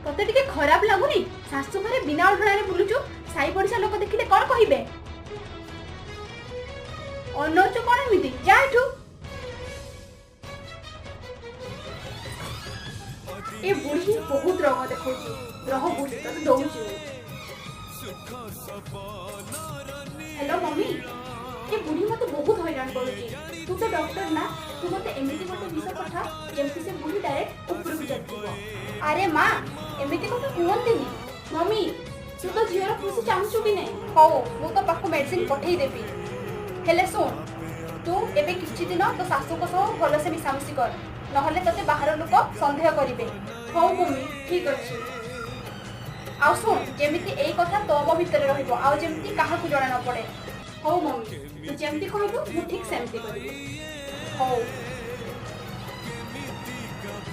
ତତେ ଟିକେ ଖରାପ ଲାଗୁନି? ଶାଶୁ ଘରେ ବିନା ଓଢ଼ଣାରେ ବୁଲୁଛୁ, ସାଇ ପଡ଼ିଶା ଲୋକ ଦେଖିଲେ କଣ କହିବେ? ଅନଉଛୁ କଣ ଏମିତି? ଯା ଏଠୁ। ଏ ବୁଢୀ ବହୁତ ରଙ୍ଗ ଦେଖଉଛି। ରହ ବୁଢୀ, ତତେ ଦଉଛି ମୁଁ। ହ୍ୟାଲୋ ମମି, ଏ ବୁଢୀ ମତେ ବହୁତ ହଇରାଣ କରୁଛି। ତୁ ତ ଡକ୍ଟର ନା, ତୁ ମତେ ଏମିତି ଗୋଟେ ବିଷ ପଠା ଯେମିତି ସେ ବୁଢୀ ଡାଇରେକ୍ଟ ଉପରକୁ ଚାଲିଯିବ। ଆରେ ମା, ଏମିତି କଥା କୁହନ୍ତିନି। ମମି, ତୁ ତ ଝିଅର ଖୁସି ଚାହୁଁଛୁ କି ନାହିଁ? ହଉ, ମୁଁ ତୋ ପାଖକୁ ମେଡିସିନ ପଠେଇଦେବି। ହେଲେ ଶୁଣ, ତୁ ଏବେ କିଛି ଦିନ ତୋ ଶାଶୁଙ୍କ ସହ ଭଲସେ ମିଶାମିଶି କର, ନହେଲେ ତତେ ବାହାର ଲୋକ ସନ୍ଦେହ କରିବେ। ହଉ ମମି, ଠିକ ଅଛି। ଆଉ ଶୁଣ, ଯେମିତି ଏଇ କଥା ତୋ ମୋ ଭିତରେ ରହିବ ଆଉ ଯେମିତି କାହାକୁ ଜଣା ନ ପଡେ। ହଉ ମମି, ତୁ ଯେମିତି କହିବୁ ମୁଁ ଠିକ ସେମିତି କରିବି। ହଉ।